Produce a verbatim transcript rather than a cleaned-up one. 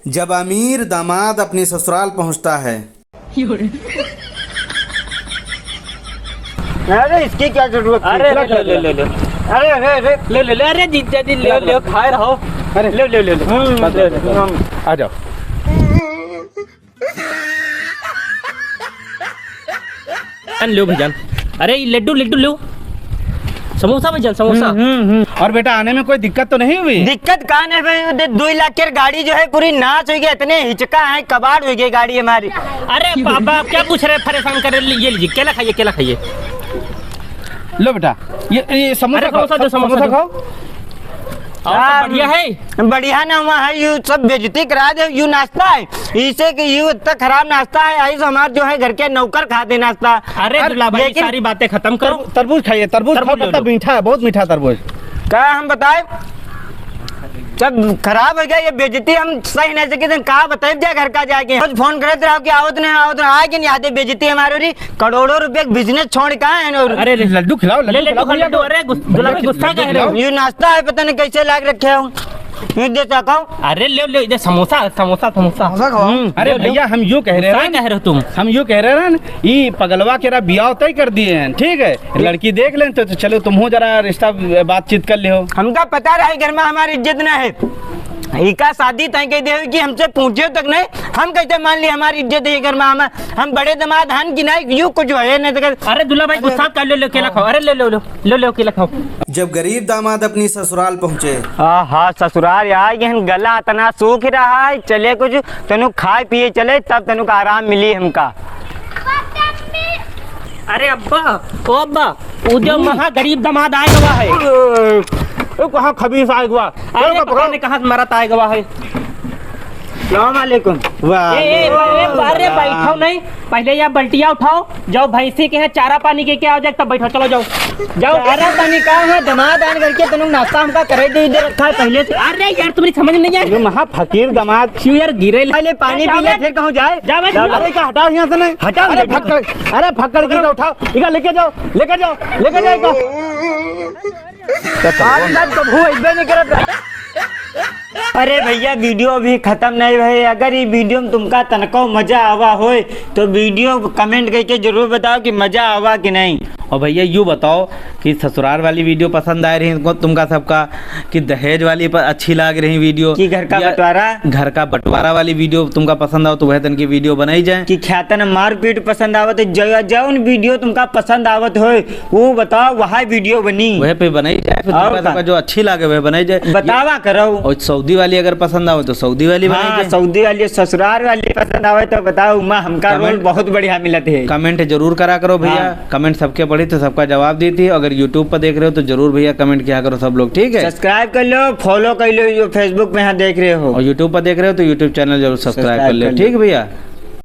जब अमीर दामाद अपनी ससुराल पहुंचता है। अरे, इसकी क्या जरूरत थी? अरे, ले, ले, ले, ले, ले। अरे, अरे, अरे। ले, ले, ले, अरे, जीजा जी, ले, ले, खाए रहो। अरे। ले, ले, ले, ले। हम्म, ले, ले, ले। आ जाओ। जान लो भाईजान। अरे, ई लड्डू, लड्डू लो। समोसा भाईजान, समोसा। हम्म, हम्म, हम्म। और बेटा, आने में कोई दिक्कत तो नहीं हुई? दिक्कत का नहीं भाई, वो दे, दो लाख के गाड़ी जो है, पूरी नाश हो गई, इतने हिचका है, कबाड़ हो गई गाड़ी हमारी। अरे पापा, आप क्या पूछ रहे हैं, परेशान कर रहे हैं? ये लीजिए, केला खाइए, केला खाइए। लो बेटा, ये, ये समोसा अरे, खाओ, समोसा दो, सम-, समोसा समोसा दो। खाओ। और सब हाँ, बढ़िया है? बढ़िया ना हुआ है, यू सब बेइज्जती करा दे, यू नाश्ता है, इसे कि यू इतना खराब नाश्ता है, आई से हमार जो है घर के नौकर खाते नाश्ता। अरे अरे, दुल्ला भाई, लेकिन सारी बातें खत्म करो। तरबू-, तरबूज खाइए, तरबूज तरबूज खाओ, ले कितना लो। मीठा है, बहुत मीठा है तरबूज। का हम बताए, सब खराब हो गया, ये बेइज्जती हम सही नहीं सके, तुम का बताए, जा घर का जाके। रोज फोन करत रहो कि आवत नहीं, आवत नहीं, आए कि नहीं आते, बेइज्जती हमारी हो रही। करोड़ों रुपए का business छोड़ कहाँ है और अरे, अरे, लड्डू खिलाओ, लड्डू ले, लड्डू खिलाओ, खा, भैया, लड्डू। अरे, गुस-, दुल्हा भाई, गुस्सा काहे रहे हो? ये नाश्ता है, पता नहीं कैसे लाग रखे हो। ये दे सकता हूँ। अरे, ले, ले, इधर समोसा, समोसा, समोसा। समोसा खाओ। हम्म, अरे ले, ले। भैया, हम यूं कह रहे हैं गुस्सा ना, कह रहे हो तुम? हम यूं कह रहे हैं ना, ये पगलवा के रहा बियाह तय कर दिए हैं, ठीक है? लड़की देख लें तो, तो चलो, तुम हो जरा रिश्ता बातचीत कर ले हो। हमका पता रहे घर में हमारी इज्जत ना है। इका शादी तय कह दे कि हमसे पूछे तक नहीं, हम कैसे मान ली हमारी इज्जत है घर में? हम, हम बड़े दामाद हन कि नहीं, यूं कुछ है नहीं तो कर। अरे दुल्हा भाई, गुस्सा कर, ले, ले, केला खाओ। अरे ले, ले, ले, ले, ले, केला खाओ। जब गरीब दामाद अपनी ससुराल पहुंचे। आहा, ससुराल आ गए हैं, गला इतना सूख रहा है, चले कुछ तनु खाए पिए चले, तब तनु का आराम मिली हमका। अरे अब्बा, ओ अब्बा, उ जो हम्म। महा गरीब दामाद आए हुआ है। ए, ए, कहाँ खबीस आए हुआ? अरे पकड़ो, पकड़ो। पता नहीं कहाँ से मरत आए हुआ है। सलाम वालेकुम। वाह। ए, ए, ए, अरे बैठो नहीं, पहले यह बल्टिया उठाओ, जाओ भैंसी के यहाँ चारा पानी के क्या हो जाए तब बैठो, चलो जाओ, जाओ। चारा पानी का है? दामाद आन करके तनु नाश्ता हमका करे दे, इधर रखा है पहले से। अरे यार, तुम्हारी समझ नहीं है। ये महा फकीर दामाद। क्यों यार गिरे? पहले पानी पी ले, फिर कहूँ जाए। जाओ, जाओ। अरे का हटाओ यहाँ से नहीं। हटाओ, अरे हटाओ। फक्कड़, अरे फक्कड़ की तो उठाओ, इका लेके जाओ, लेके जाओ, लेके जाओ इका। आज तक तो भू अइबे नहीं करत। अरे भैया, video अभी खत्म नहीं भई। अगर ई video में तुमका तनको मजा आवा होय, तो video comment करके जरूर बताओ कि मजा आवा कि नहीं। और भैया, यूँ बताओ कि ससुराल वाली video पसंद आए रही तुमको, तुमका सबका, कि दहेज वाली प-, अच्छी लाग रही video, कि घर का या बंटवारा? घर का बंटवारा वाली video तुमका पसंद आओ, तो वह तन की video बनाई जाए। कि ख्यातन मारपीट पसंद आवत है, ज-, जौन video तुमका पसंद आवत होय, वो बताओ, वह video बनी। वह पे बनाई जाए, फिर और तुमका का? सबका जो अच्छी लागे, वह बनाई जाए। बतावा करो। और सऊदी वाली अगर पसंद आवे, तो सऊदी वाली बनाई हाँ, जाए। सऊदी वाली, ससुराल वाली पसंद आवे, तो बताओ, उमा हमका comment, role बहुत बढ़िया मिलत है। Comment जरूर करा करो भैया, हाँ। Comment सबके पढ़ी, तो सबका जवाब देती है। अगर YouTube पर देख रहे हो, तो जरूर भैया comment किया करो सब लोग, ठीक है? Subscribe कर लो, follow कर लो, जो Facebook में यहाँ देख रहे हो। और YouTube पर देख रहे हो, तो YouTube channel जरूर subscribe subscribe कर लो, कर लो। ठीक भैया?